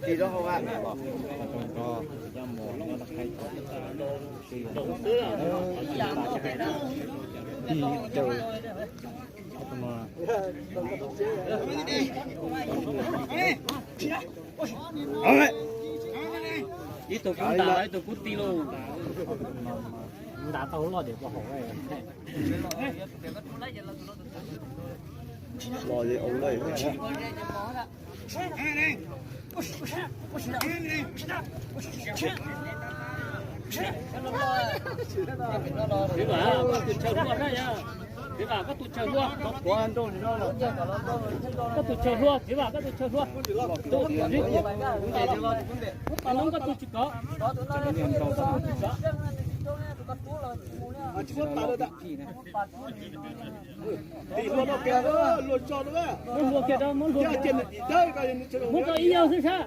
Ib tug kub ntas, ib tug kub ti lauj. Ntas tau loj ces ua haum. Kev vam, koj tus chaw hlua na yog. Kev vam, koj tus chaw hlua. Koj tus chaw hlua, kev vam, koj tus chaw hlua. Muab pas noob koj tus tsis kov. Muab hlua kiag, muab hlua kiag, muab ib yag xwb sab.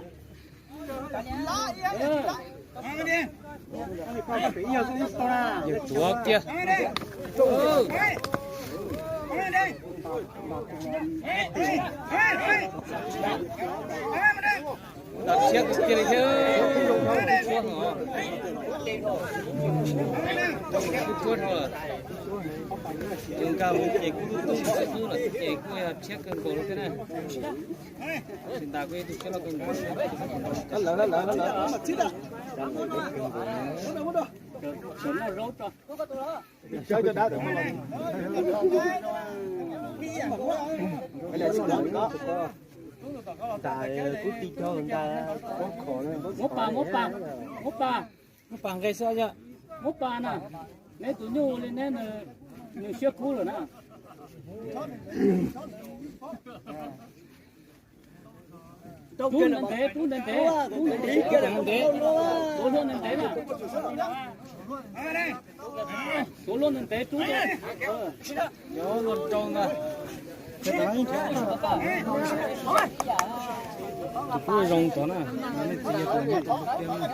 Yawg tuav kiag. Ntam tshiab kiag li thiab, kub tshuab no. Kub tshuab no lawm. Ces nkag mus ces kub lub tub xwb xwb lawm ces kuj yog tshiab kawg nkaus li thiab na. Tsis ntas kuj yog ib tug tshiab loj kawg nkaus. Muab pas, muab pas, muab pas. Muab pas nqe xwb yog. Muab pas na, neb tus nyuj li neb, nws siab kub lawm na. Rub ntev ntev, rub ntev ntev, rub ntev ntev, tuav hlua ntev ntev na. Tuav hlua ntev ntev rub. Yuav luag rau ntag. Tus kub zoo tod na, nej txiv yog tus nyob rau ntuj tiab na.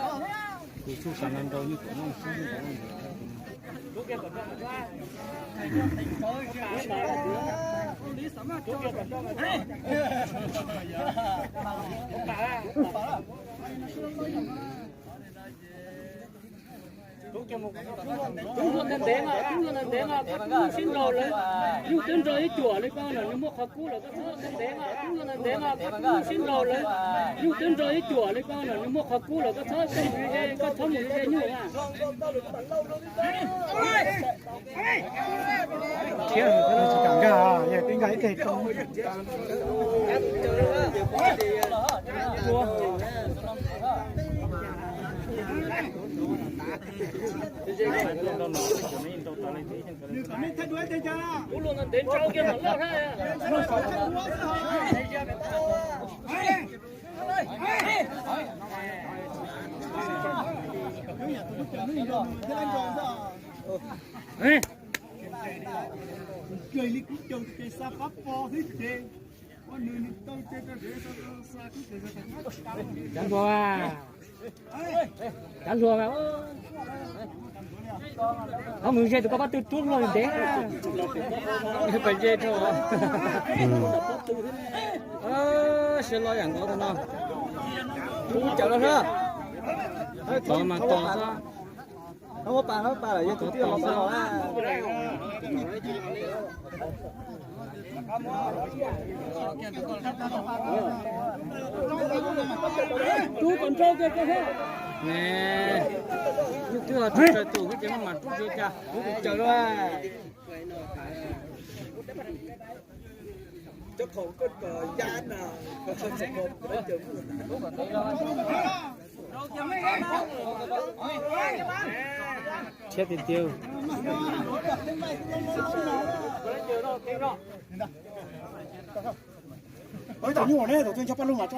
Tus txuj sa no nrau nyuj tuam no xwb. Rub ntev ntev mas, rub ntev ntev mas, kub siab nrau lawv, nyuj twb nrau ib cuam li koj no, nws muaj qhov kub lawm koj txhob ntev ntev mas, rub ntev ntev mas, kub siab nrau lawv, nyuj twb nrau ib cuam li koj no, nws muaj qhov kub lawm koj txhob mus ze, koj txhob mus ze nyuj na. Thiab tsis kam nkag, yog twb nkag ib teg tau. Kub hlua ntev ntev nrau kiag mam loj na. Cov hluas, cov hluas mas, ob mus ze tus koj pab tw rub hlua ntev ntev. Pas ze rau. Siab loj yam nkaus tus no. Rub cawm los xwb. Tos mas tos xwb. Muab pas, muab pas lawm yog tus twb los pas los. Rub kom nrau kiag koj thiab. Ne, twb ho rub raws tus xwb ces maj mam rub zoo cas. Rub kom cawm los. Thiab tiag tiag. Ib tag nyuj ne, tus twg ncho paj lug mas tso.